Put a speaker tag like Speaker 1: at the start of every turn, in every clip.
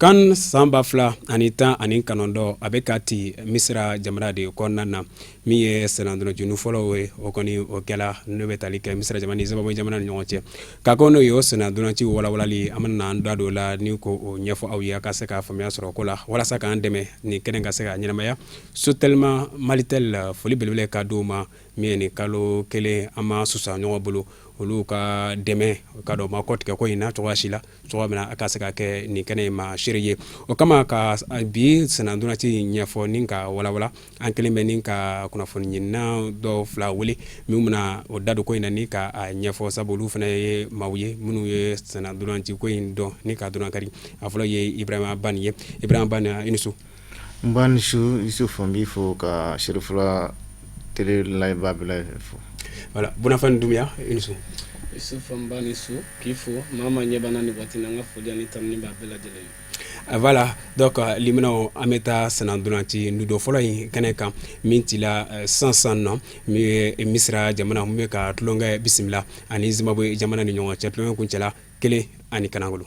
Speaker 1: CAN san 2019, a bɛ ka ci Misira jamana de kɔnɔna na. Min ye sennantolaci fɔlɔ ye, o kɔni o kɛla, n'o bɛ tali kɛ Misira jamana ni Zimbabwe jamana ni ɲɔgɔn cɛ. Ka kɔn n'o ye, o sennantolaci walawalali, an bɛna an da don o la ni ko o ɲɛfɔ aw ye, a ka se ka faamuya sɔrɔ ko la, walasa k'an dɛmɛ nin kɛnɛ ka se ka ɲɛnamaya. Sotelma, Malitel, foli belebele ka di u ma. Min ye nin kalo kelen an ma susa ɲɔgɔn bolo, olu ka dɛmɛ ka dɔn ma kɔtigɛ ko in na cogoya si la, cogoya min na a ka se ka kɛ nin kɛnɛ in ma seere ye. O kama ka bi sennantolaci ɲɛfɔ ni ka walawala, an kelen bɛ ni ka kunnafoni ɲinina dɔw fila wele min bɛna o da don ko in na ni ka a ɲɛfɔ, sabu olu fana ye maaw ye minnu ye sennantolaci ko in dɔn ni ka dɔn kari. A fɔlɔ ye Ibrahima Bani ye. Ibrahima Bani, i ni su.
Speaker 2: N ba ni su, Yusuf. N b'i fo ka Serifula télé layɛbaa bɛɛ lajɛlen fo.
Speaker 1: Voilà, Bonafani Doumbia, i ni su.
Speaker 3: Yusuf, n ba ni su, k'i fo. Maa ma ɲɛ banna nin waati na, n ka foli ani tanuni b'a bɛɛ lajɛlen ye.
Speaker 1: Voilà, donc liminaw, an bɛ taa sennantolaci nudo fɔlɔ in kɛnɛ kan min cila sisan sisan nɔ, min ye Misira jamana min bɛ ka tulonkɛ bisimila ani Zimbabwe jamana ni ɲɔgɔn cɛ. Tulonkɛ kuncɛla 1-0.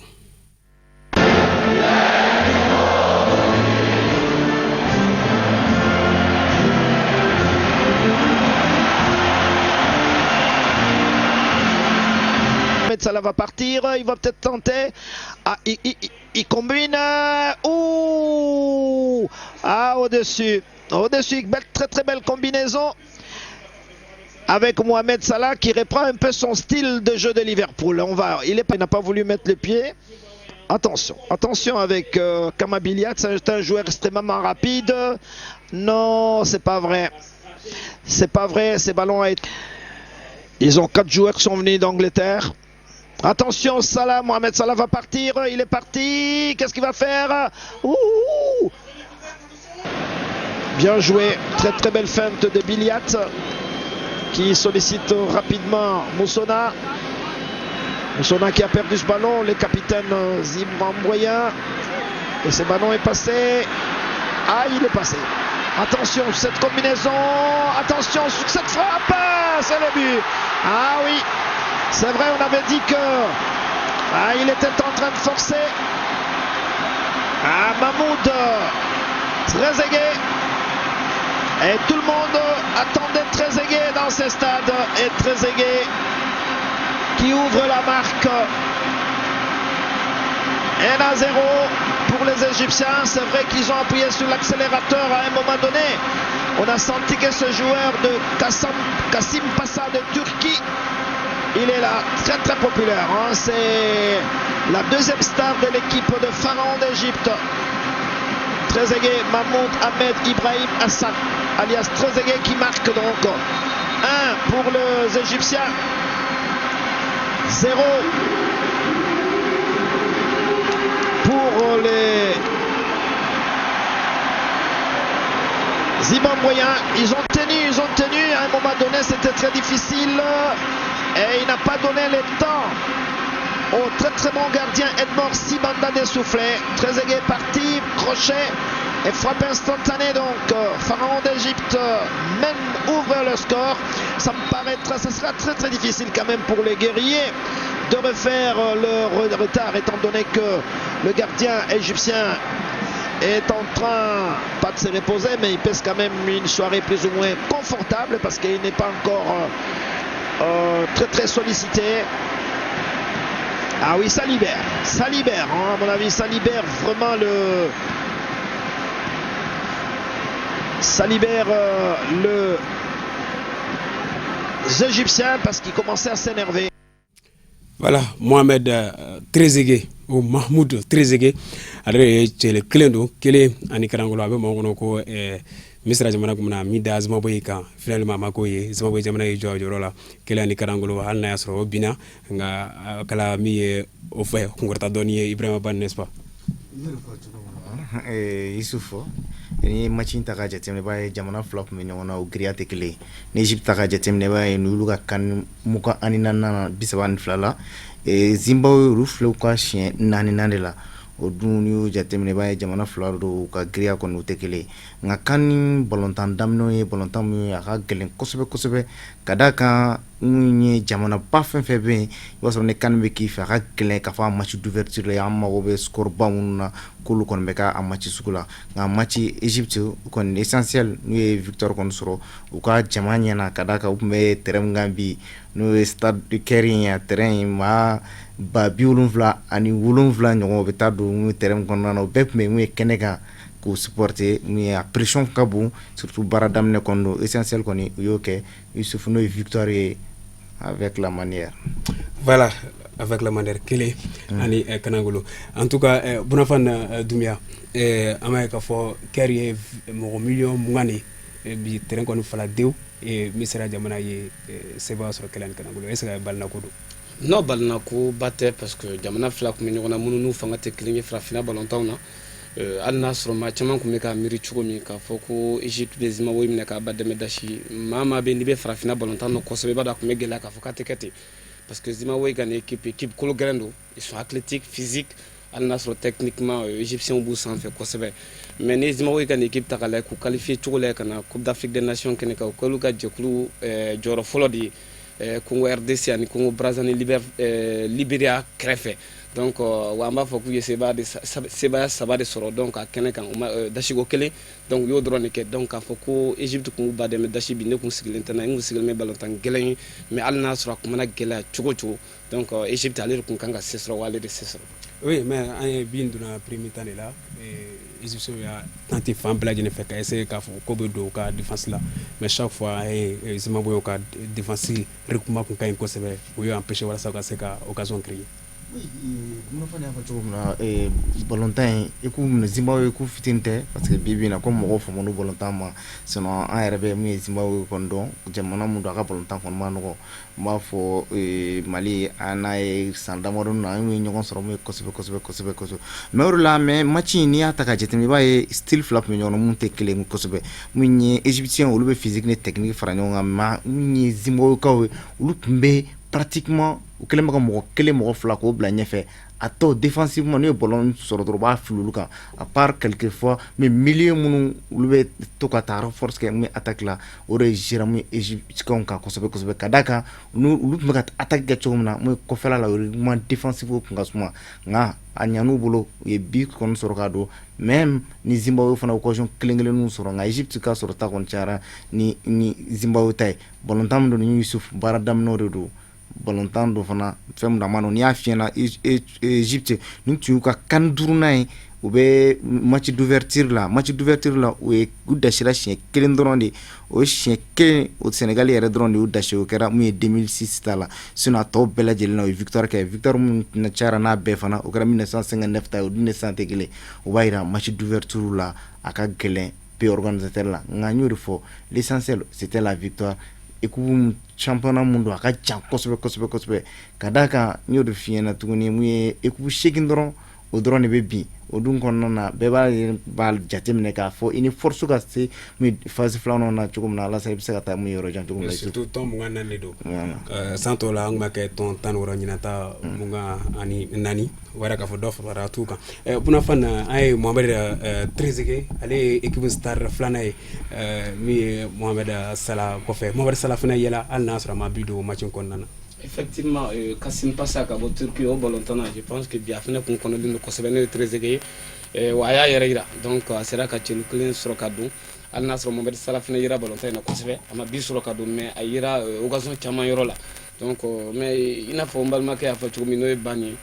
Speaker 4: Salah va partir, il va peut-être tenter. Ah, il combine. Ouh! Ah, au-dessus. Au-dessus, belle, très très belle combinaison avec Mohamed Salah qui reprend un peu son style de jeu de Liverpool. On va, il n'a pas voulu mettre le pied. Attention, attention avec Khama Billiat, c'est un joueur extrêmement rapide. Non, c'est pas vrai. C'est pas vrai, ces ballons a été. Ils ont quatre joueurs qui sont venus d'Angleterre. Attention, Salah, Mohamed Salah va partir. Il est parti. Qu'est-ce qu'il va faire? Ouh! Bien joué. Très très belle feinte de Billiat qui sollicite rapidement Moussona. Moussona qui a perdu ce ballon, le capitaine zimbabwéen. Et ce ballon est passé. Ah, il est passé. Attention, cette combinaison. Attention, sur cette frappe. C'est le but. Ah oui, c'est vrai, on avait dit que ah, il était en train de forcer. Ah, Mahmoud Trezeguet. Et tout le monde attendait Trezeguet dans ce stade. Et Trezeguet qui ouvre la marque. 1-0 pour les Égyptiens. C'est vrai qu'ils ont appuyé sur l'accélérateur à un moment donné. On a senti que ce joueur de Kassim Passa de Turquie, il est là, très très populaire. Hein. C'est la deuxième star de l'équipe de Pharaon d'Égypte. Trezeguet, Mahmoud Ahmed Ibrahim Hassan, alias Trezeguet, qui marque donc 1 pour les Égyptiens, 0 pour les Zimbabwéens. Ils ont tenu, ils ont tenu. À un moment donné, c'était très difficile. Et il n'a pas donné le temps au très très bon gardien Edmond Sibanda de souffler. Trezeguet parti, crochet et frappe instantanée donc. Pharaon d'Égypte même ouvre le score. Ça me paraît très, ça sera très très difficile quand même pour les guerriers de refaire le retard, étant donné que le gardien égyptien est en train, pas de se reposer, mais il pèse quand même une soirée plus ou moins confortable parce qu'il n'est pas encore très très sollicité. Ah oui, ça libère, hein, à mon avis, ça libère vraiment le. Ça libère le les Égyptiens parce qu'ils commençaient à s'énerver.
Speaker 1: Voilà, Mohamed Trezeguet ou Mahmoud Trezeguet, ale de ye cɛle kelen don 1-0. A bɛ mɔgɔ kɔnɔ ko Misira jamana tun bɛna min da Zimbabwe kan, finalement a ma k'o ye. Zimbabwe jamana y'i jɔ a jɔyɔrɔ la, 1-0. Hali n'a y'a sɔrɔ o binna, nka a kɛla min ye o fɛ kunkɔrɔta dɔɔni ye. Ibrahima Ban, n'est-ce pas?
Speaker 2: Yusuf, ni match in ta ka jateminɛ, i b'a ye jamana fila tun bɛ ɲɔgɔn na, o giriya tɛ kelen ye. Ni Egypte ta ka jateminɛ, i b'a ye n'olu ka CAN 24nan na, 32 la. Zimbabwe, olu filɛ u ka siɲɛ naaninan de la. O dun, n'i y'o jateminɛ, i b'a ye jamana fila don, u ka giriya kɔni u tɛ kelen ye. Nka CAN ni balontan daminɛw ye balontan min ye, a ka gɛlɛn kosɛbɛ kosɛbɛ, ka d'a kan Minnu ye jamanaba fɛn fɛn bɛ yen, i b'a sɔrɔ ni CAN bɛ k'i fɛ, a ka gɛlɛn k'a fɔ a match d'ouverture la, an mago bɛ score ba minnu na, k'olu kɔni bɛ kɛ a match sugu la. Nka match Égypte kɔni, essentiel n'u ye victoire kɔni sɔrɔ u ka jama ɲɛna, ka d'a kan u tun bɛ terrain min kan bi, n'o ye stade du Caire ye, a terrain in maa 77 000 ɲɔgɔn o bɛ taa don terrain min kɔnɔna na, o bɛɛ tun bɛ mun ye kɛnɛ kan k'u supporter. Mun ye a pression ka bon, surtout baara daminɛ kɔni don. Essentiel kɔni, u y'o kɛ, Yusuf, n'o ye victoire ye avec la manière.
Speaker 1: Voilà, avec la manière kelen ani kanangolo. En tout cas, Bunafan Dumbuya, an b'a ye k'a fɔ Caire ye mɔgɔ miliyɔn 20 de bi terrain kɔni fala dewu. Misira jamana ye sebaaya sɔrɔ kelen ani kanangolo. Est ce que balinako don?
Speaker 3: Non, balinako ba tɛ, parce que jamana fila tun bɛ ɲɔgɔn na minnu n'u fanga tɛ kelen ye farafinna balontanw na. Hali n'a sɔrɔ maa caman tun bɛ ka miiri cogo min k'a fɔ ko Egypte bɛ Zimbabwe minɛ k'a ba dɛmɛ dasi, maa maa bɛ n'i bɛ farafinna balontan nɔ kosɛbɛ, i b'a dɔn a tun bɛ gɛlɛya k'a fɔ k'a tɛ kɛ ten, parce que Zimbabwe ka nin équipe kolo gɛlɛn don, ils sont athlétiques, physiques, hali n'a sɔrɔ techniquement égyptiens b'u sanfɛ kosɛbɛ. Mais ni Zimbabwe ka nin équipe ta k'a lajɛ, k'u qualifier cogo lajɛ ka na Coupe d'Afrique des Nations kɛnɛ kan, o kɛlen ka jɛkulu jɔyɔrɔ fɔlɔ de ye Congo RDC ani Congo Brazza ni Libéria kɛrɛfɛ. Donc wa an b'a fɔ k'u ye sebaaya saba de sɔrɔ donc a kɛnɛ kan, u ma dasiko kelen, donc u y'o dɔrɔn de kɛ. Donc k'a fɔ ko Egypte kun b'u ba dɛmɛ dasi bi, ne kun sigilen tɛ n'a ye, n kun sigilen bɛ balontan gɛlɛn ye. Mais hali n'a sɔrɔ a kun mana gɛlɛya cogo cogo, donc Egypte ale de kun kan ka se sɔrɔ, wa ale de se sɔrɔ.
Speaker 1: Oui, mais an ye bin donna premier mi-temps de la, Égyptiens y'a tenté fan bɛɛ lajɛlen fɛ ka essayer k'a fɔ ko bɛ don u ka défense la, mais chaque fois an ye Zimbabwe ka défense regroupement kun ka ɲi kosɛbɛ, u y'u empêcher walasa ka se ka occasion créer.
Speaker 2: Oui, Bunafan y'a fɔ cogo min na, balontan in i k'u minɛ, Zimbabwe k'u fitinin tɛ, parce que bi bi in na ko mɔgɔw famana balontan ma. Sinon an yɛrɛ bɛ mun ye Zimbabwe kɔni dɔn, jamana mun don, a ka balontan kɔni ma nɔgɔn. N b'a fɔ Mali an n'a ye san damadɔ na, an ye ɲɔgɔn sɔrɔ mun ye kosɛbɛ kosɛbɛ kosɛbɛ kosɛbɛ. Mais o de la, mais match in, n'i y'a ta ka jateminɛ, i b'a ye style fila tun bɛ ɲɔgɔn na mun tɛ kelen ye kosɛbɛ. Mun ye égyptien, olu bɛ physique ni technique fara ɲɔgɔn kan, mais mun ye Zimbabwekaw ye, olu tun bɛ pratiquement u kɛlen bɛ ka mɔgɔ kelen, mɔgɔ fila k'o bila ɲɛfɛ. A tɔ défensivement, n'u ye ballon sɔrɔ dɔrɔn, u b'a fili olu kan, à part quelques fois. Mais milieu minnu, olu bɛ to ka taa renforce kɛ mun ye attaque la, o de gérera mun ye égyptiens kan kosɛbɛ kosɛbɛ, ka d'a kan olu tun bɛ ka attaque kɛ cogo min na mun ye kɔfɛla la, regroupement défensif tun ka suma. Nka a ɲan'u bolo, u ye but kɔni sɔrɔ ka don, même ni Zimbabwe fana occasion kelen kelenninw sɔrɔ. Nka Egypte ka sɔrɔ ta kɔni cayara ni Zimbabwe ta ye. Balontan min don ni Yusuf, baara daminɛw de don, balontan don fana, fɛn min don, a ma nɔgɔn. N'i y'a f'i ɲɛna, Egypte nin tun y'u ka CAN duurunan ye, u bɛ match d'ouverture la. Match d'ouverture la, u ye u dasira siɲɛ kelen dɔrɔn de, o siɲɛ kelen o, Sénégal yɛrɛ dɔrɔn de y'u dasi, o kɛra mun ye 2006 ta la. Sinon a tɔw bɛɛ lajɛlen na, u ye victoire kɛ. Victoire mun cayara n'a bɛɛ fana, o kɛra 1959 ta ye, o dun ni sisan tɛ kelen. O b'a yira match d'ouverture la, a ka gɛlɛn pays organisateur la. Nka n y'o de fɔ, l'essentiel c'était la victoire. Équipe championnat mun don, a ka jan kosɛbɛ kosɛbɛ kosɛbɛ, ka d'a kan n y'o de f'i ɲɛna tuguni, mun ye équipe seegin dɔrɔn, o dɔrɔn de bɛ bin. O dun kɔnɔna na, bɛɛ b'a jateminɛ k'a fɔ i ni force ka se mun phase filanan na cogo min na, walasa i bɛ se ka taa mun yɔrɔ jan cogo min na.
Speaker 1: Surtout tɔn 24 de don. San tɔw la, an tun b'a kɛ tɔn 16, ɲinan ta 24, o b'a yira k'a fɔ dɔ farala t'u kan. Bunafan, an ye Mohamed Trezeguet, ale ye équipe star filanan ye min ye Mohamed Salah kɔfɛ. Mohamed Salah fana yɛlɛ, hali n'a sɔrɔ a ma but don match in kɔnɔna na.
Speaker 3: Effectivement, Kasımpaşa ka bɔ Turquie, o balontan na, je pense que bi a fana kun kɔnɔlen don kosɛbɛ, n'o ye Trezeguet ye, wa a y'a yɛrɛ yira. Donc a sera ka celu kelen sɔrɔ ka don, hali n'a sɔrɔ Mohamed Salah fana yera balontan in na kosɛbɛ, a ma but sɔrɔ ka don, mais a yera occasion caman yɔrɔ la. Donc mais i n'a fɔ n balimakɛ y'a fɔ cogo min, n'o ye Ban ye,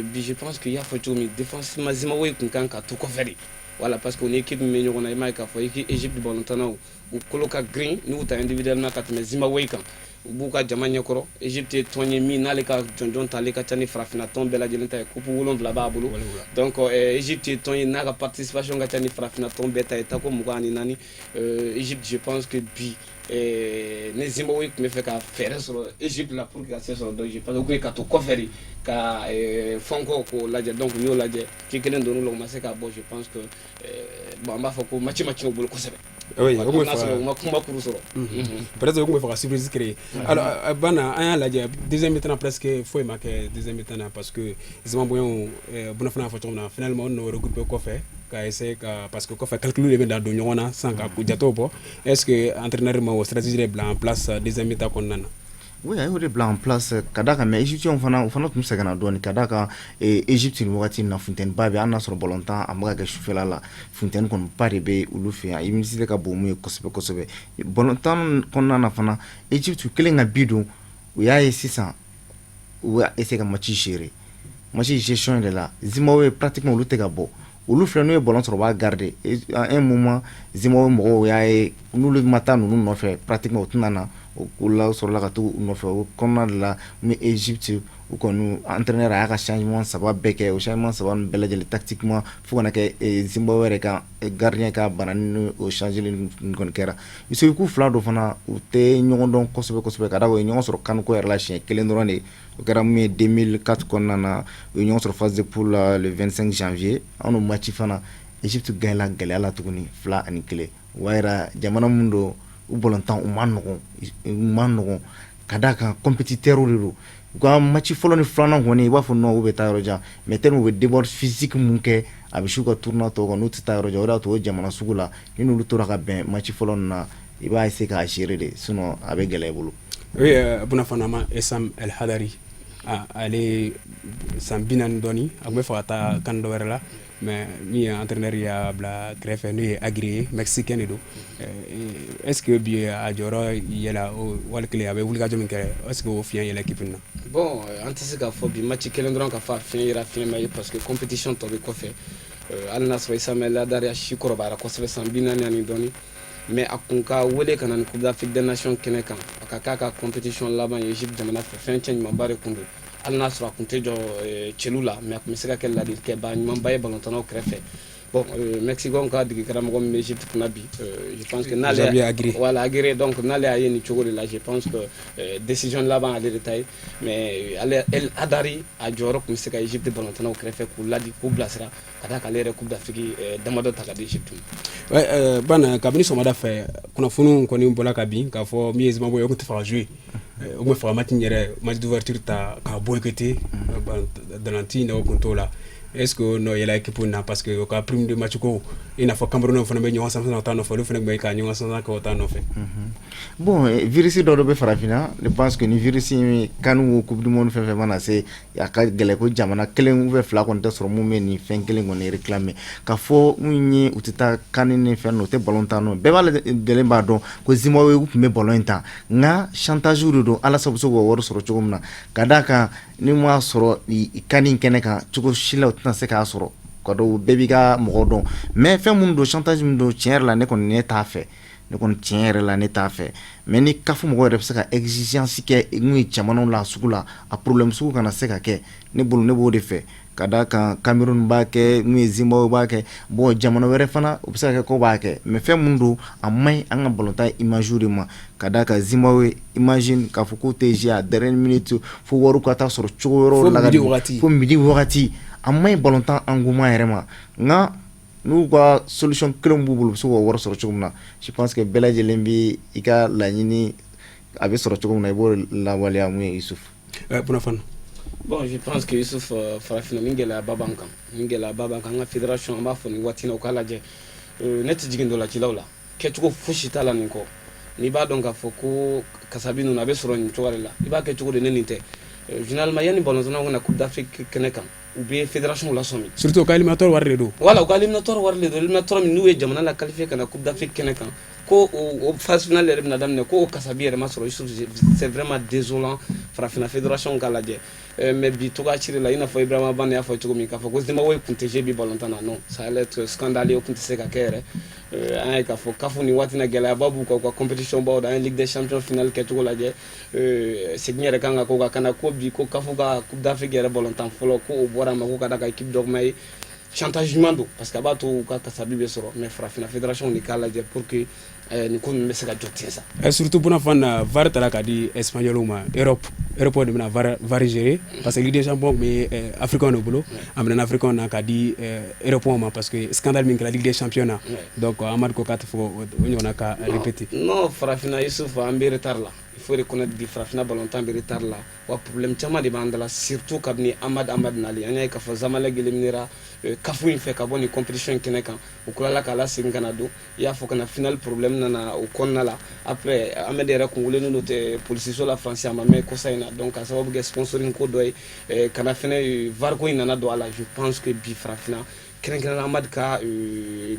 Speaker 3: bi je pense que i y'a fɔ cogo min, défensivement Zimbabwe kun kan ka to kɔfɛ de. Voilà, parce que o ni équipe min bɛ ɲɔgɔn na, i m'a ye k'a fɔ Egypte balontannaw u kolo ka girin n'u ta individuellement ka tɛmɛ Zimbabwe kan, u b'u ka jama ɲɛkɔrɔ. Egypte ye tɔn ye min n'ale ka jɔnjɔn ta ale ka ca ni farafinna tɔn bɛɛ lajɛlen ta ye, coupe wolonwula b'a bolo. Donc Egypte ye tɔn ye n'a ka participation ka ca ni farafinna tɔn bɛɛ ta ye, tako 24. Egypte, je pense que bi ni Zimbabwe tun bɛ fɛ ka fɛɛrɛ sɔrɔ Egypte la pour que ka se sɔrɔ, donc je pense que u tun ye ka to kɔfɛ de ka fɔnkɔ k'o lajɛ. Donc u y'o lajɛ, ci kelen donn'u la, u ma se k'a bɔ. Je pense que bon, an b'a fɔ ko match ma tiɲɛ u bolo kosɛbɛ.
Speaker 1: Oui, o
Speaker 3: kun bɛ fɛ u ma kunba kuru sɔrɔ.
Speaker 1: Peut-être o kun bɛ fɛ ka surprise créer. Alors Bana, an y'a lajɛ deuxième mi-temps, presque foyi ma kɛ deuxième mi-temps na, parce que Zimbabwe, Buna fana y'a fɔ cogo min na, finalement o nana regrouper kɔfɛ ka essayer ka, parce que kɔfɛ calcul de bɛ na don ɲɔgɔn na sisan ka jatew bɔ. Est ce que entraîneur ma o stratégie de bila en place deuxième mi-temps kɔnɔna na?
Speaker 2: Oui, a y'o de bila en place ka d'a kan, mais égyptiens fana, u fana tun sɛgɛnna dɔɔni ka d'a kan Égypte nin wagati in na, funteniba bɛ, hali n'a sɔrɔ balontan a bɛ ka kɛ sufɛla la, funteni kɔni ba de bɛ olu fɛ yan, humidité ka bon mun ye kosɛbɛ kosɛbɛ. Balontan kɔnɔna na fana, Égypte kelen ka bi don, u y'a ye sisan u bɛ essayer ka match gérer, match gestion de la. Zimbabwe pratiquement olu tɛ ka bɔ, olu filɛ, n'u ye ballon sɔrɔ, u b'a garder. À un moment, Zimbabwe mɔgɔw y'a ye n'olu ma taa ninnu nɔfɛ, pratiquement u tɛna na o la, sɔrɔla ka t'u nɔfɛ. O kɔnɔna de la, ni Égypte u kɔni entraîneur a y'a ka changement saba bɛɛ kɛ, o changement saba ninnu bɛɛ lajɛlen tactiquement, fo kana kɛ Zimbabwe yɛrɛ ka gardien ka bana ni o changer nin kɔni kɛra. Équipe fila dɔ fana, u tɛ ɲɔgɔn dɔn kosɛbɛ kosɛbɛ, ka d'a kan u ye ɲɔgɔn sɔrɔ CAN ko yɛrɛ la siɲɛ kelen dɔrɔn de. O kɛra mun ye, 2004 kɔnɔna na, u ye ɲɔgɔn sɔrɔ phase de poule la le 25 janvier. An n'o match fana, Égypte gagné la gɛlɛya la tuguni, 2-1. O b'a yira jamana mun don, u balontan u ma nɔgɔn, u ma nɔgɔn, ka d'a kan compétiteur de don. U ka match fɔlɔ ni filanan kɔni, i b'a fɔ non, u bɛ taa yɔrɔ jan, mais tellement u bɛ débord physique mun kɛ, a bɛ s'u ka tournoi tɔw kan, n'u tɛ taa yɔrɔ jan. O de y'a to o jamana sugu la, ni n'olu tora ka bɛn match fɔlɔ ninnu na, i b'a essayer k'a gérer de, sinon a bɛ gɛlɛya i bolo.
Speaker 1: Oui, Buna Fanama, Essam El Hadari, ale san 40 dɔɔni, a tun bɛ fɛ ka taa kan dɔ wɛrɛ la, mais min ye entraîneur y'a bila kɛrɛfɛ, n'o ye Aguirre ye, mexicain de don. Est ce que bi a jɔyɔrɔ yɛlɛ wali kelen a bɛ wulikajɔ min kɛ, est ce que o fiɲɛ yɛlɛ équipe na?
Speaker 3: Bon, an tɛ se k'a fɔ bi match kelen dɔrɔn ka fɔ a fiɲɛ yera, fiɲɛ ma ye, parce que compétition tɔ bɛ kɔfɛ. Hali n'a sɔrɔ Essam El Hadari a si kɔrɔbayara kosɛbɛ, san 40 ani dɔɔni, mais a kun ka wele ka na ni Coupe d'Afrique des Nations kɛnɛ kan, a ka k'a ka compétition laban ye Égypte jamana fɛ, fɛn cɛ ɲumanba de kun don. Hali n'a sɔrɔ a kun tɛ jɔ cɛlu la, mais a kun bɛ se ka kɛ ladilikɛba ɲumanba ye balontannaw kɛrɛfɛ. Bon, Mexico ka dege karamɔgɔ min bɛ Égypte kunna bi, je pense que n'ale, voilà, Aguirre, donc n'ale y'a ye nin cogo de la, je pense que décision laban ale de ta ye. Mais ale El Hadari a jɔyɔrɔ tun bɛ se ka Égypte balontannaw kɛrɛfɛ, k'u ladi, k'u bilasira, ka d'a kan ale yɛrɛ Coupe d'Afrique damadɔ ta ka di Égypte
Speaker 1: ma. Ouais, Bana, kabini sɔgɔmada fɛ, kunnafoniw kɔni bɔra ka bin k'a fɔ min ye Zimbabwe ye, o tun tɛ fɛ ka jouer, o tun bɛ fɛ ka match in yɛrɛ, match d'ouverture ta k'a boycotter, dalanti in o kun t'o la. Est ce que o nɔ yɛlɛ équipe na? Parce que o ka prime de match ko, i n'a fɔ Cameroun fana bɛ ɲɔgɔn sanfɛ ta nɔfɛ, olu fana bɛ ka ɲɔgɔn sanfɛ kɛ o ta nɔfɛ.
Speaker 2: Bon, virus dɔ bɛ farafinna, je pense que ni virus in, CAN o Coupe du monde fɛn fɛn mana se, a ka gɛlɛn ko jamana kelen ou bien fila kɔni tɛ sɔrɔ mun bɛ nin fɛn kelen kɔni réclamer ka fɔ mun ye u tɛ taa CAN ni fɛn ninnu, u tɛ ballon tan nɔ. Bɛɛ b'a lajɛlen b'a dɔn ko Zimbabwe tun bɛ ballon in ta, nka chantage de don, halisa u bɛ se k'u ka wari sɔrɔ cogo min na, ka d'a kan ni m'a sɔrɔ CAN in kɛnɛ kan, cogo si la u tɛna se k'a sɔrɔ ka dɔn, bɛɛ b'i ka mɔgɔ dɔn. Mais fɛn minnu don, chantage min don, tiɲɛ yɛrɛ la, ne kɔni ne t'a fɛ, ne kɔni tiɲɛ yɛrɛ la ne t'a fɛ. Mais ni CAF mɔgɔw yɛrɛ bɛ se ka exigence kɛ mun ye jamanaw la sugu la, a problème sugu kana se ka kɛ, ne bolo ne b'o de fɛ, ka d'a kan Cameroun b'a kɛ, mun ye Zimbabwe b'a kɛ, bon, jamana wɛrɛ fana u bɛ se ka kɛ ko b'a kɛ. Mais fɛn mun don, a man ɲi an ka balontan image de ma, ka d'a kan Zimbabwe, imagine k'a fɔ k'u tɛ jouer à dernière minute, fo wariw ka taa sɔrɔ cogo wɛrɛw la, fo midi wagati, a man ɲi balontan engouement yɛrɛ ma. Nka n'u ka solution kelen b'u bolo, u bɛ se k'o wari sɔrɔ cogo min na, je pense que bɛɛ lajɛlen bɛ i ka laɲini a bɛ sɔrɔ cogo min na, i b'o lawaleya. Mun ye, Yusuf?
Speaker 1: Kunnafoni.
Speaker 3: Bon, je pense que Yusuf, farafinna ni gɛlɛyaba b'an kan, ni gɛlɛyaba b'an kan. An ka fédération, an b'a fɔ nin waati in na, u k'a lajɛ. Ne tɛ jigin dɔlacilaw la, kɛcogo fosi t'a la nin kɔ. N'i b'a dɔn k'a fɔ ko kasabi ninnu a bɛ sɔrɔ nin cogoya de la, i b'a kɛ cogo di? Ne nin tɛ. Généralement, yanni balontannaw ka na Coupe d'Afrique kɛnɛ kan, u bɛ fédération lasɔmi.
Speaker 1: Surtout u ka éliminatoire wari de don.
Speaker 3: Voilà, u ka éliminatoire wari de don. Éliminatoire min n'u ye jamana la qualifié ka na Coupe d'Afrique kɛnɛ kan, ko o phase finale yɛrɛ bɛna daminɛ, ko o kasabi yɛrɛ ma sɔrɔ. Yusuf, c'est vraiment désolant. Farafinna fédération k'a lajɛ. Mais bi togoya ci de la, i n'a fɔ Ibrahima Bane y'a fɔ cogo min, k'a fɔ ko Zimbabwe tun tɛ jouer bi balontan na, non, ça allait être scandaleux, o tun tɛ se ka kɛ yɛrɛ. An ye k'a fɔ CAF nin waati na, gɛlɛyaba b'u kan, u ka compétition baw da. An ye Ligue des champions finale kɛcogo lajɛ, segin yɛrɛ kan ka k'o kan, ka na ko bi ko CAF ka Coupe d'Afrique yɛrɛ balontan fɔlɔ, ko o bɔra a ma, ko ka d'a kan équipe dɔgɔma ye. Chantage ɲuman don, parce que a b'a to u ka kasabi bɛ sɔrɔ. Mais farafinna fédération de k'a lajɛ pour que nin ko ninnu bɛ se ka jɔ ten sa.
Speaker 1: Surtout Buna na, VAR taara ka di Espagnol ma, Europe de bɛna VAR gérer, parce que Ligue des champions tun bɛ africain de bolo, a minɛna africain na ka di européen ma, parce que scandale min kɛra Ligue des champions na, donc Amadu ko k'a tɛ fɔ o ɲɔgɔnna ka répéter.
Speaker 3: Non, farafinna, Yusuf, an bɛ retard la. Il faut reconnaître, bi farafinna balontan bɛ retard la, wa problème caman de b'an da la, surtout kabini Ahmad Ahmad nali. An y'a ye k'a fɔ Zamalek éliminera CAF in fɛ ka bɔ nin compétition in kɛnɛ kan. U tilala k'a la segin ka na don, i y'a fɔ, ka na finale, problème nana o kɔnɔna la. Après, Ahmed yɛrɛ kun welelen don tɛ polisiso la Faransi, a ma mɛn kɔsa in na. Donc ka sababu kɛ sponsoring ko dɔ ye, ka na fɛnɛ VAR ko in nana don a la. Je pense que bi farafinna, kɛrɛnkɛrɛnnenya Ahmad ka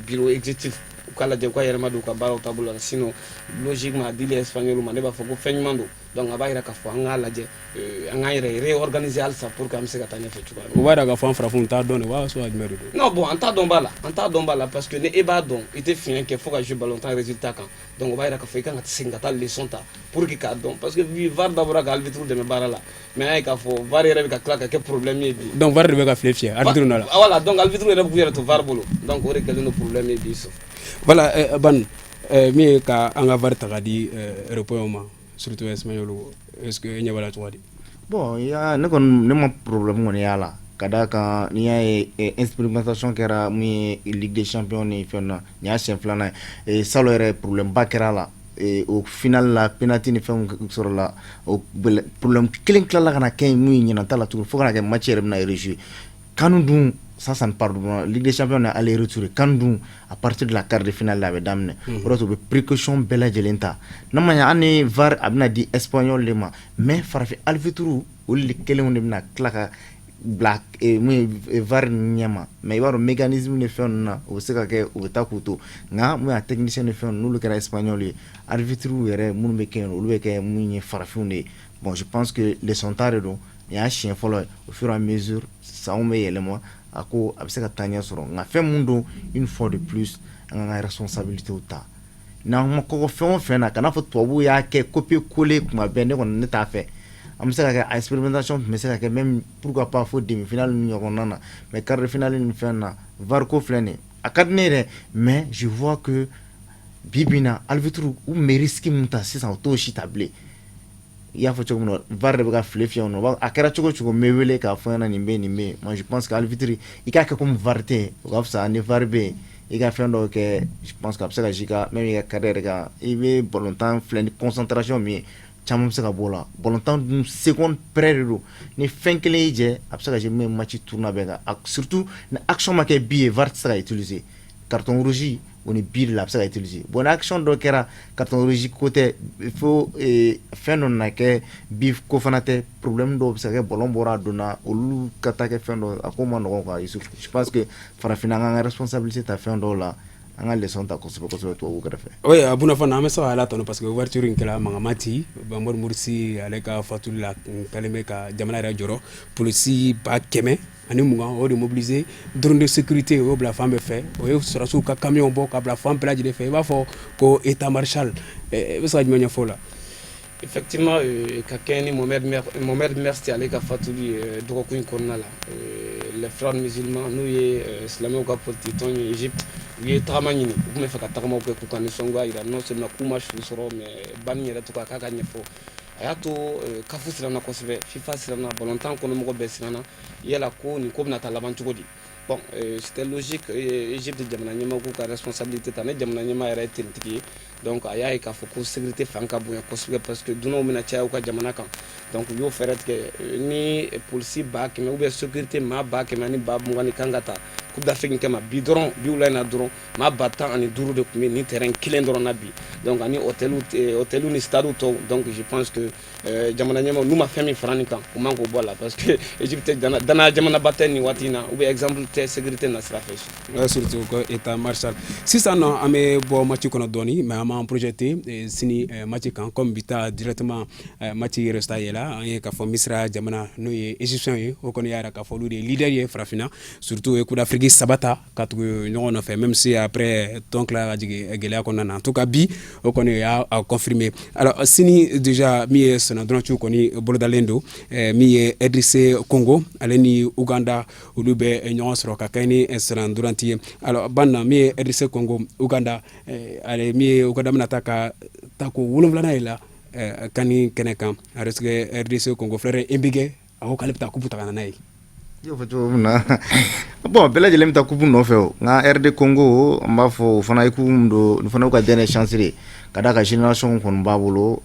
Speaker 3: bureau exécutif, u k'a lajɛ u ka yɛlɛma don u ka baaraw taabolo la. Sinon, logiquement, a dili Espagnol ma, ne b'a fɔ ko fɛn ɲuman don. Donc a b'a yira k'a fɔ an k'a lajɛ, an k'an yɛrɛ réorganiser halisa pour que an bɛ se ka taa ɲɛfɛ cogoya min.
Speaker 1: O b'a yira k'a fɔ an farafinw t'a dɔn de wa, soit jumɛn de don?
Speaker 3: Non, bon, an t'a dɔn b'a la, an t'a dɔn b'a la, parce que ni e b'a dɔn, i tɛ fiɲɛ kɛ fo ka jouer ballon résultat kan. Donc o b'a yira k'a fɔ i kan ka segin ka taa leçon ta pour que k'a dɔn, parce que bi VAR dabɔra ka arbitre dɛmɛ baara la, mais an y'a ye k'a fɔ VAR yɛrɛ bɛ ka tila ka kɛ problème ye bi.
Speaker 1: Donc VAR de bɛ ka file fiyɛ arbitre nɔ la.
Speaker 3: Voilà, donc arbitre yɛrɛ b'u yɛrɛ to VAR bolo, donc o de kɛlen don problème ye bi so.
Speaker 1: Voilà, ban min ye ka an ka VAR ta ka di européens ma, surtout Espagnol, est-ce que e ɲɛ b'a la cogo di?
Speaker 2: Bon, ya ne kɔni, ne ma problème kɔni y'a la, ka d'a kan n'i y'a ye expérimentation kɛra mun ye Ligue des champions ni fɛn na, nin y'a siɲɛ filanan ye. Salon yɛrɛ, problème ba kɛra a la o final la, penalty ni fɛnw sɔrɔla. O problème kelen tilala ka na kɛ mun ye ɲinan ta la tuguni, fo ka na kɛ match yɛrɛ bɛna rejouer. CAN dun, ça ne pardonne. Ligue des champions na aller retour, CAN dun, à partir de la quart de finale la a bɛ daminɛ. O de y'a to u bɛ précaution bɛɛ lajɛlen ta. N'a ma ɲɛ hali ni VAR a bɛna di Espagnol de ma, mais farafin arbitre olu de kelenw de bɛna tila ka bila mun ye VAR ɲɛma. Mais i b'a dɔn, mécanisme ni fɛn ninnu na, o bɛ se ka kɛ u bɛ taa k'u to. Nka mun y'a technicien ni fɛn n'olu kɛra Espagnol ye, arbitre yɛrɛ minnu bɛ kɛ yen, olu bɛ kɛ mun ye farafinw de ye. Bon, je pense que leçon ta de don. Nin y'a siɲɛ fɔlɔ ye. Au fur et à mesure sanw bɛ yɛlɛma, a ko a bɛ se ka taa ɲɛ sɔrɔ. Nka fɛn mun don, une fois de plus, an k'an ka responsabilité ta. N'an ma kɔgɔ fɛn o fɛn na, kana fɔ tubabuw y'a kɛ copier coller kuma bɛɛ. Ne kɔni, ne t'a fɛ. An bɛ se ka kɛ a expérimentation tun bɛ se ka kɛ même, pourquoi pas, fo demi finale ni ɲɔgɔnna na, mais quart de finale ni fɛn na, VAR ko filɛ nin ye, a ka di ne ye dɛ, mais je vois que bi bi in na, arbitre u tun bɛ risque min ta sisan, u t'o si ta bilen. I y'a fɔ cogo min na, VAR de bɛ ka file fiyɛ o. A kɛra cogo o cogo, n bɛ wele k'a fɔ n ɲɛna nin bɛ yen, nin bɛ yen. Moi, je pense que arbitre, i k'a kɛ comme VAR tɛ yen, o ka fisa. Ni VAR bɛ yen, i ka fɛn dɔw kɛ, je pense que a bɛ se ka jouer ka même i ka carrière kan. I bɛ balontan filɛ ni concentration min ye, caman bɛ se ka bɔ o la. Balontan dun, seconde près de don. Ni fɛn kelen y'i jɛ, a bɛ se ka jouer même match tournant bɛɛ kan. Surtout ni action ma kɛ but ye, VAR tɛ se ka utiliser. Carton rouge, o ni but de la a bɛ se ka utiliser. Bon, ni action dɔ kɛra, carton rouge ko tɛ, il faut fɛn dɔ nana kɛ, but ko fana tɛ, problème dɔw bɛ se ka kɛ, ballon bɔra a donna, olu ka taa kɛ fɛn dɔ, a ko ma nɔgɔn quoi. Youssouf, je pense que farafinna, an k'an ka responsabilité ta fɛn dɔw la, an ka leçon ta kosɛbɛ kosɛbɛ tubabuw kɛrɛfɛ.
Speaker 1: Oui, Buna fana, an bɛ se ka Ala tanu parce que ouverture in kɛra mankan ci. Mohamed Morsi ale ka fatuli la kɛlen bɛ ka jamana yɛrɛ jɔrɔ. Polisi 120 000, o de mobiliser, drone de sécurité o y'o bila fan bɛɛ fɛ, o ye sɔrɔdasiw ka camion bɔ ka bila fan bɛɛ lajɛlen fɛ, i b'a fɔ ko état maréchal. I bɛ se ka jumɛn ɲɛfɔ o la?
Speaker 3: Effectivement, ka kɛɲɛ ni Mohamed Morsi ale ka fatuli dɔgɔkun in kɔnɔna la, les Frères musulmans, n'u ye silamɛw ka politique tɔn ye Égypte, u ye tagama ɲini, u tun bɛ fɛ ka tagamaw kɛ k'u ka nisɔngoya jira, non seulement k'u ma su sɔrɔ, mais banni yɛrɛ tɔgɔ k'a ka ɲɛfɔ. A y'a to CAF siranna kosɛbɛ, FIFA siranna, balontan kɔnɔmɔgɔ bɛɛ siranna yala ko nin ko bɛna taa laban cogo di. Bon, c'était logique, Égypte jamana ɲɛmaa k'u ka responsabilité ta. Ne jamana ɲɛmaa yɛrɛ ye tenitigi ye, donc a y'a ye k'a fɔ ko sécurité fan ka bonya kosɛbɛ, parce que dunanw bɛna caya u ka jamana kan. Donc u y'o fɛɛrɛ tigɛ ni polisi 100 000 ou bien sécurité maa 100 000 ani 20 000 kan ka ta Coupe d'Afrique kama. Bi dɔrɔn, bi wula in na dɔrɔn, maa 15 000 de tun bɛ nin terrain kelen dɔrɔn na bi, donc ani hôtel ni stade tɔw. Donc je pense que jamana ɲɛmaaw n'u ma fɛn min fara nin kan, u man k'o bɔ a la, parce que Égypte danaya jamanaba tɛ nin waati in na, ou bien exemple tɛ sécurité na sira fɛ.
Speaker 1: Surtout ko état maréchal. Sisan nɔ, an bɛ bɔ match kɔnɔ dɔɔni, mais an b'an projeté sini match kan. Comme bi ta directement match résultat yɛlɛ, an ye k'a fɔ Misira jamana, n'o ye Égyptien ye, o kɔni y'a yira k'a fɔ olu de ye leader ye farafinna, surtout ye Coupe d'Afrique saba ta ka tugu ɲɔgɔn nɔfɛ, même si après tɔn tila ka jigin gɛlɛya kɔnɔna na. En tout cas, bi o kɔni y'a confirmé. Alors sini déjà, min ye senna dɔrɔn kɔni bolodalen don, min ye RDC Congo ale ni Uganda, olu bɛ ɲɔgɔn sɔrɔ ka kɛ ni senna dɔrɔn ye. Alors ban na, min ye RDC Congo, Uganda, ale min ye Uganda bɛna taa ka tako wolonfilanan ye la CAN kɛnɛ kan. RDC Congo, Florent Ibenge, a ko k'ale bɛ taa coupe ta ka na n'a ye.
Speaker 2: I y'o fɔ cogo min na, bon, bɛɛ lajɛlen bɛ taa coupe nɔfɛ o. Nka RD Congo, n b'a fɔ o fana équipe min don, nin fana y'u ka dernière chance de ye, ka d'a kan génération kɔni b'a bolo,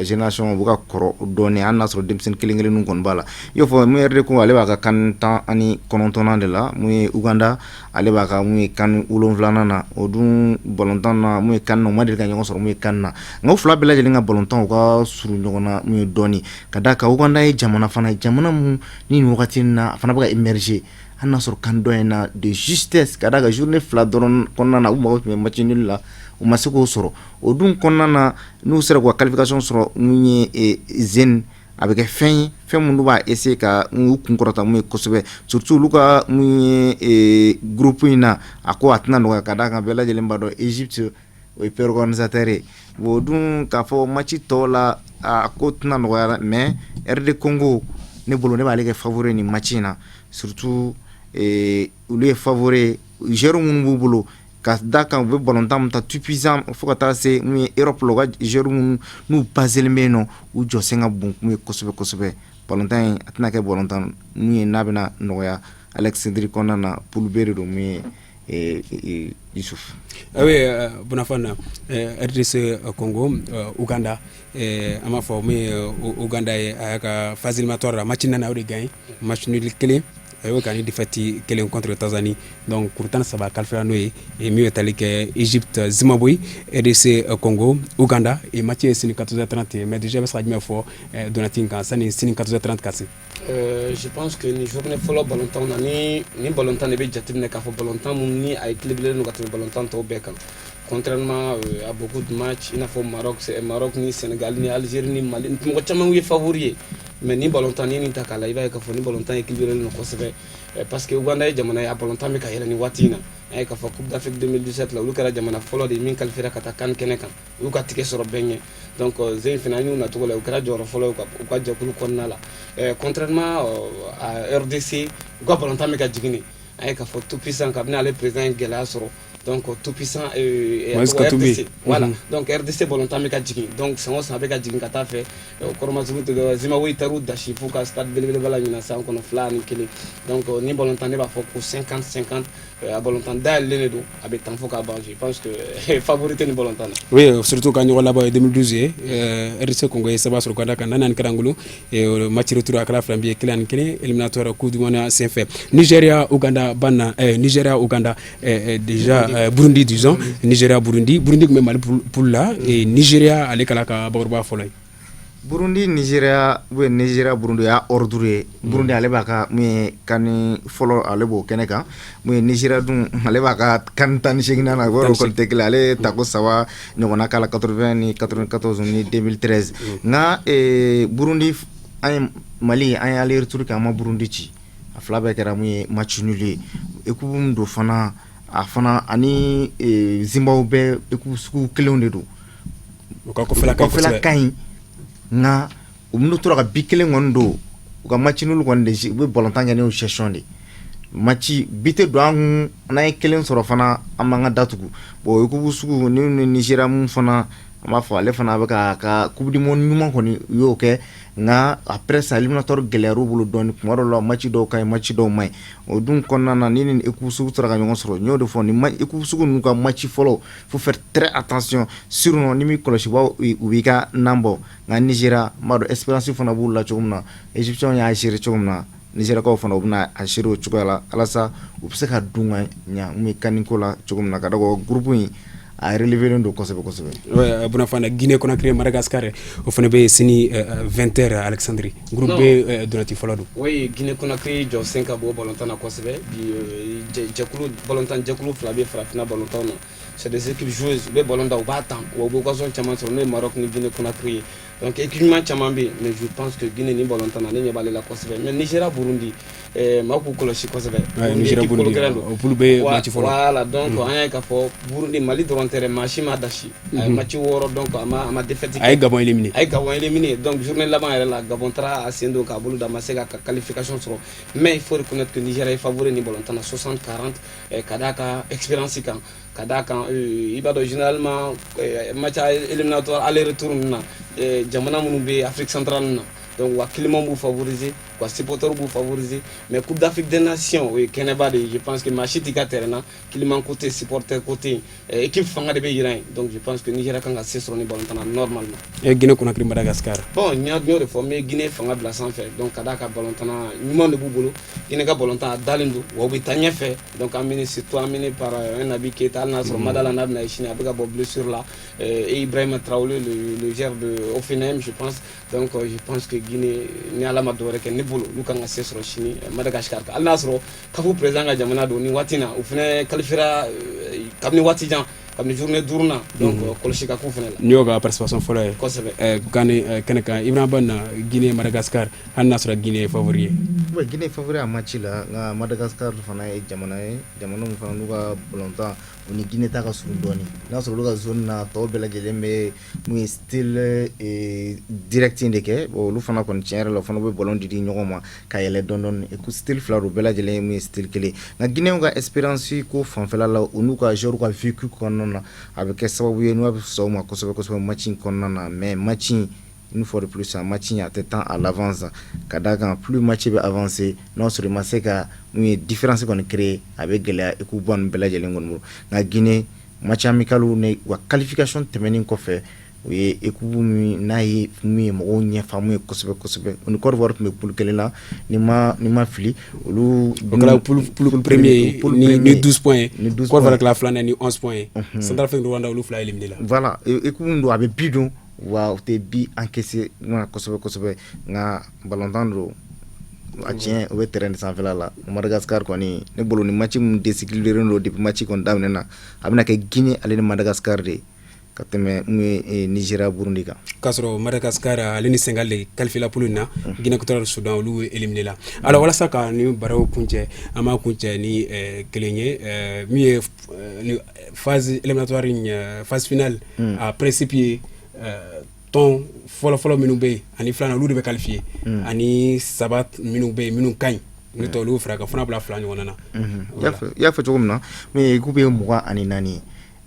Speaker 2: génération u bɛ ka kɔrɔ dɔɔnin, hali n'a sɔrɔ denmisɛnnin kelen kelenninw kɔni b'a la. I y'o fɔ mun ye, RD Congo ale b'a ka CAN 19nan de la. Mun ye Uganda, ale b'a ka mun ye CAN 7nan na. O dun balontan na, mun ye CAN na, u ma deli ka ɲɔgɔn sɔrɔ mun ye CAN na. Nka u fila bɛɛ lajɛlen ka balontan, u ka surun ɲɔgɔn na mun ye dɔɔnin, ka d'a kan Uganda ye jamana fana ye, jamana mun ni nin wagati in na a fana bɛ ka émerger, hali n'a sɔrɔ CAN dɔ in na de justesse, ka d'a kan journée 2 dɔrɔn kɔnɔna na, u mago tun bɛ match nul la, u ma se k'o sɔrɔ. O dun kɔnɔna na, n'u sera k'u ka qualification sɔrɔ mun ye zen, a bɛ kɛ fɛn ye, fɛn minnu b'a essayer ka u kun kɔrɔta mun ye kosɛbɛ, surtout olu ka mun ye groupe in na. A ko a tɛna nɔgɔya, ka d'a kan bɛɛ lajɛlen b'a dɔn Égypte o ye pays organisateur ye. Bon, o dun k'a fɔ match tɔw la, a ko tɛna nɔgɔya, mais RD Congo, ne bolo, ne b'ale kɛ favori nin match in na, surtout olu ye favori, joueurs minnu b'u bolo, ka da kan u bɛ balontan min ta tout puissant fo ka taa se mun ye Europe la, u ka joueurs minnu n'u baselen bɛ yen nɔ, u jɔsen ka bon mun ye kosɛbɛ kosɛbɛ. Balontan in a tɛna kɛ balontan mun ye n'a bɛna nɔgɔya Alexandrie kɔnɔna na, poule B de don mun ye, Yusuf.
Speaker 1: Oui, Bonafana, RDC Congo, Ouganda, an b'a fɔ min ye Ouganda ye, a y'a ka phase éliminatoire la match naani, o de gagné, match nul kelen, a y'o kɛ ani défaite kelen contre Tanzanie. Donc kuru 13 qualifié n'o ye. Min bɛ tali kɛ Égypte, Zimbabwe, RDC Congo, Ouganda, et match ye sini 14h30. Mais déjà, bɛ se ka jumɛn fɔ Donati kan sani sini 14h30 ka se?
Speaker 3: Je pense que ni journée fɔlɔ balontan na, ni balontan de bɛ jateminɛ k'a fɔ balontan mun ni a équilibré don ka tɛmɛ balontan tɔw bɛɛ kan, contrairement à beaucoup de matchs, i n'a fɔ Maroc, Maroc ni Sénégal ni Algérie ni Mali, mɔgɔ caman ye favori ye. Mais ni balontan ni nin ta k'a la, i b'a ye k'a fɔ ni balontan équilibré don kosɛbɛ, parce que Uganda ye jamana ye, a balontan bɛ ka yɛlɛ nin waati in na. An ye k'a fɔ Coupe d'Afrique 2017 la, olu kɛra jamana fɔlɔ de ye min qualifié ka taa CAN kɛnɛ kan, u y'u ka ticket sɔrɔ bɛɛ ɲɛ. Donc zen fana, an y'u nacogo la, u kɛra jɔyɔrɔ fɔlɔ ye u ka jɛkulu kɔnɔna la, contrairement à RDC, u ka balontan bɛ ka jigin de. An ye k'a fɔ tout puissant, kabini ale président ye gɛlɛya sɔrɔ, donc tout puissant RDC, voilà. Donc RDC balontan bɛ ka jigin, donc san o san a bɛ ka jigin ka taa fɛ. Kɔrɔmasuru tɛ, Zimbabwe taar'u dasi f'u ka stade belebeleba la ɲinan san kɔnɔ, 2-1. Donc ni balontan, ne b'a fɔ ko 50-50, a balontan dayɛlɛlen de don, a bɛ tan fo k'a ban. Je pense que favori tɛ ni balontan na.
Speaker 1: Oui, surtout ka ɲɔgɔn laban ye 2012 ye, RDC Congo ye saba sɔrɔ ka da kan 4 kɛra an bolo. Match retour a kɛra 2 bi ye, 1-1, éliminatoire Coupe du Monde senfɛ. Nigeria Uganda banna, Nigeria Uganda déjà, Burundi disons, Nigeria Burundi, Burundi tun bɛ Mali poule la et Nigeria ale kɛra ka bakuruba fɔlɔ ye.
Speaker 2: Burundi Nigeria ou bien Nigeria Burundi y'a ordre ye. Burundi ale b'a ka mun ye CAN fɔlɔ, ale b'o kɛnɛ kan. Mun ye Nigeria dun, ale b'a ka CAN 18nan na, o kɔni tɛ kelen. Ale tako saba ɲɔgɔnna k'a la, 80 ni 94 ni 2013. Nka Burundi, an ye Mali, an ye aller retour kɛ, an ma Burundi ci, a fila bɛɛ kɛra mun ye match nul ye. Équipe min don fana, a fana ani Zimbabwe bɛɛ équipe sugu kelenw de don.
Speaker 1: U ka kɔfɛla ka ɲi.
Speaker 2: Kɔfɛla ka ɲi, nka u bɛna tora ka bi kelen kɔni don u ka match nul kɔni de, u bɛ balontan kɛ n'o gestion de match bi tɛ don an kun. N'an ye kelen sɔrɔ fana, an b'an ka datugu. Bon, équipe sugu ni Nigeria mun fana, an b'a fɔ ale fana bɛ ka coupe du monde ɲuman kɔni, u y'o kɛ. Nka après ça, éliminatoire gɛlɛyar'u bolo dɔɔni. Tuma dɔw la, match dɔw ka ɲi, match dɔw man ɲi. O dun kɔnɔna na, ni nin équipe sugu sera ka ɲɔgɔn sɔrɔ, n y'o de fɔ, ni équipe sugu ninnu ka match fɔlɔ, faut faire très attention, sinon ni m'i kɔlɔsi, u b'i ka nan bɔ. Nka Nigeria, n b'a dɔn expérience fana b'u la cogo min na, Égyptiens y'a gérer cogo min na, Nigériakaw fana u bɛna a gérer o cogoya la, walasa u bɛ se ka dun ka ɲa mun ye CAN ko la cogo min na, ka da o groupe in a relevé don kosɛbɛ kosɛbɛ.
Speaker 1: Ouais, Bonafana, Guinée Conakry Madagascar, o fana bɛ sini 20h Alexandrie, groupe B donati fɔlɔ don.
Speaker 3: Oui, Guinée Conakry jɔ sen ka bɔ balontan na kosɛbɛ bi. Jɛkulu balontan, jɛkulu fila bɛ farafinna balontan na, c'est des équipes joueuses, u bɛ ballon da, u b'a tan, wa u bɛ occasion caman sɔrɔ, n'o ye Maroc ni Guinée Conakry ye. Donc équipe ɲuman caman bɛ yen, mais je pense que Guinée ni balontan na, ne ɲɛ b'ale la kosɛbɛ. Mais Nigeria Burundi, maa k'u kɔlɔsi kosɛbɛ.
Speaker 1: Nigeria Burundi, o poule bɛ match fɔlɔ.
Speaker 3: Voilà, donc an y'a ye k'a fɔ Burundi, Mali dɔrɔn tɛ dɛ, maa si ma dasi, a ye match 6, donc a ma défaite.
Speaker 1: A ye Gabon éliminé.
Speaker 3: A ye Gabon éliminé. Donc journée laban yɛrɛ la, Gabon taara a sen don k'a bolo da, a ma se ka qualification sɔrɔ. Mais il faut reconnaître que Nigeria est favori ni balontan na 60-40, ka d'a ka expérience kan, ka d'a kan i b'a dɔn généralement match éliminatoire aller retour ninnu na, jamana minnu bɛ Afrique centrale na, donc wa climat b'u favoriser. U ka supporters b'u favoriser, mais Coupe d'Afrique des Nations, o ye kɛnɛba de ye. Je pense que maa si t'i ka terrain na, climat ko tɛ, supporter ko tɛ yen, équipe fanga de bɛ yira yen. Donc je pense que Nigeria kan ka se sɔrɔ ni balontan na normalement.
Speaker 1: E Guinée Conakry, Madagascar?
Speaker 3: Bon, n y'o de fɔ, n bɛ Guinée fanga bila sanfɛ. Donc ka d'a ka balontan ɲuman de b'u bolo, Guinée ka balontan a dalen don, wa u bɛ taa ɲɛfɛ. Donc amené, surtout amené par un Naby Keita, hali n'a sɔrɔ Madala n'a bɛna sini, a bɛ ka bɔ blessure la, et Ibrahima Traoré, le joueur de Hoffenheim, je pense. Donc je pense que Guinée, ni Ala ma dɔwɛrɛ kɛ ne bolo, olu kan ka se sɔrɔ sini Madagascar kan, hali n'a sɔrɔ CAF président ka jamana don. Ni waati na, u fana qualifiera kabini waati jan, kabini journée duurunan. Donc kɔlɔsi ka k'u fana la.
Speaker 1: N'i y'o ka participation fɔlɔ ye.
Speaker 3: Kosɛbɛ.
Speaker 1: CAN kɛnɛ kan, Ibrahima Banna, Guinée Madagascar, hali n'a sɔrɔ Guinée ye favori ye.
Speaker 2: Ouais, Guinée favori a match la, nka Madagascar fana ye jamana ye, jamana min fana n'u ka balontan, o ni Guinée ta ka surun dɔɔni. N'a sɔrɔ olu ka zone na, tɔw bɛɛ lajɛlen bɛ mun ye style direct de kɛ. Bon, olu fana kɔni, tiɲɛ yɛrɛ la, o fana bɛ ballon di di ɲɔgɔn ma ka yɛlɛ dɔɔni dɔɔni. Style fila don, bɛɛ lajɛlen ye mun ye style kelen. Nka Guinée ka expérience ko fanfɛla la, o n'u ka joueur ka vécu kɔnɔna na, a bɛ kɛ sababu ye n'u bɛ fisaya u ma kosɛbɛ kosɛbɛ match in kɔnɔna na. Mais match in, une fois de plus, un match a tɛ temps à l'avance, ka d'a kan plus match bɛ avancer, n'a sɔrɔ i ma se ka mun ye différence kɔni créer, a bɛ gɛlɛya équipe ba ninnu bɛɛ lajɛlen kɔni bolo. Nka Guinée, match amical ni wa qualification tɛmɛnen kɔfɛ, o ye équipe min n'a ye mun ye mɔgɔw ɲɛ faamu ye kosɛbɛ kosɛbɛ. O ni Côte d'Ivoire tun bɛ poule kelen na, ni ma fili, olu.
Speaker 1: O kɛra poule premier ni 12 points. Ni 12 Côte d'Ivoire kɛra filanan ni 11 points. Centrafrique, Rwanda, olu fila éliminé la.
Speaker 2: Voilà, équipe min don, a bɛ but don wa u tɛ but encaissé kosɛbɛ kosɛbɛ. Nka balontan don, a tiɲɛ, o bɛ terrain sanfɛla la. Madagascar kɔni, ne bolo, ni match min déséquilibré don depuis match kɔni daminɛ na, a bɛna kɛ Guinée ale ni Madagascar de ka tɛmɛ mun ye Nigeria Burundi kan.
Speaker 1: K'a sɔrɔ Madagascar ale ni Sénégal de qualifié la poule in na, Guinée Équatoriale, Soudan, olu éliminé la. Alors walasa ka ni baraw kuncɛ, an b'a kuncɛ ni kelen ye, min ye phase éliminatoire in, phase finale, a principe ye tɔn fɔlɔ-fɔlɔ minnu bɛ yen ani filanan, olu de bɛ qualifié, ani saba minnu bɛ yen minnu ka ɲi, n'o tɛ olu fara ka fana bila fila ɲɔgɔn na.
Speaker 2: I y'a fɔ cogo min na, mais équipe ye 24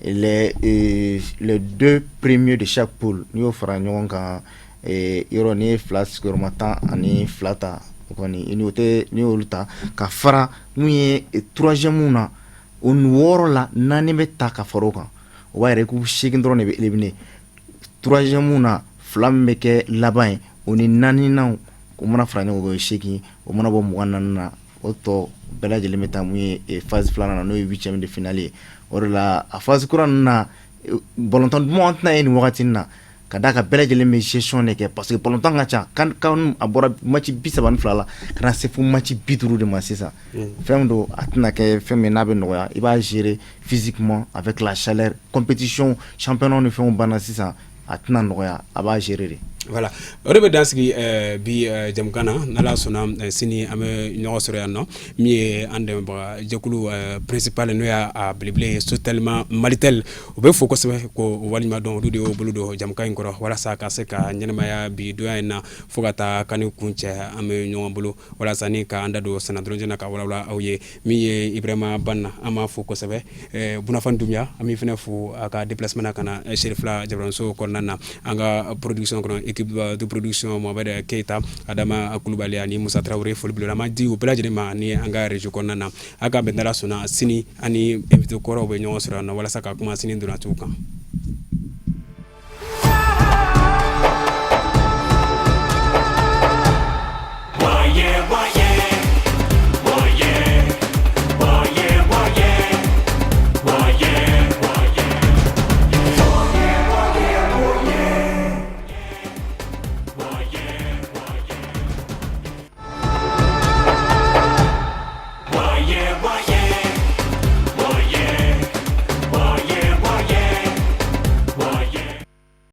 Speaker 2: ye, les deux premiers de chaque poule, n'i y'o fara ɲɔgɔn kan, yɔrɔ n'i ye fila sigiyɔrɔma 12 ta, o kɔni n'o tɛ, n'i y'olu ta ka fara mun ye troisième na, o wɔɔrɔ la, naani bɛ ta ka fara o kan, o b'a yɛrɛ équipe seegin dɔrɔn de bɛ éliminer. Troisième na, fila min bɛ kɛ laban ye, o ni naaninan, o mana fara ɲɔgɔn kan, o ye seegin. O mana bɔ 24 na, o tɔ bɛɛ lajɛlen bɛ taa mun ye phase filanan na, n'o ye huitième de finale ye. O de la, a phase kura ninnu na, balontan duman an tɛna ye nin wagati in na, ka d'a kan bɛɛ lajɛlen bɛ gestion de kɛ, parce que balontan ka ca kan. A bɔra match 32 la ka na se fo match 50 de ma sisan. Fɛn don, a tɛna kɛ fɛn min n'a bɛ nɔgɔya, i b'a gérer physiquement avec la chaleur, compétition, championnat ni fɛnw banna sisan, a tɛna nɔgɔya, a b'a gérer de.
Speaker 1: Voilà, o de bɛ dan sigi bi jamukan na. N'Ala sɔnna, sini an bɛ ɲɔgɔn sɔrɔ yan nɔ. Min ye an dɛmɛbaga jɛkulu principal, n'o y'a belebele ye Sotelma Malitel, u bɛ fo kosɛbɛ ko waleɲuman dɔn. Olu de y'o bolo don jamukan in kɔrɔ walasa ka se ka ɲɛnamaya bi donya in na fo ka taa kani kun cɛ. An bɛ ɲɔgɔn bolo walasa ni k'an da don sɛnɛ dɔrɔn na ka walawala aw ye. Min ye Ibrahima Banna, an b'a fo kosɛbɛ. Bunafan Dunbiya, an b'i fana fo a ka déplacement na ka na Serifila jabaranso kɔnɔna na. An ka production kɔnɔ, équipe de production, Mohamed Keita, Adama Kulubali ani Musa Traoré, foli bulon di u bɛɛ lajɛlen ma ni an ka région kɔnɔna na. A ka bɛn, n'Ala sɔnna, sini ani invité kɔrɔw bɛ ɲɔgɔn sɔrɔ yan nɔ walasa ka kuma sini donnatiw kan.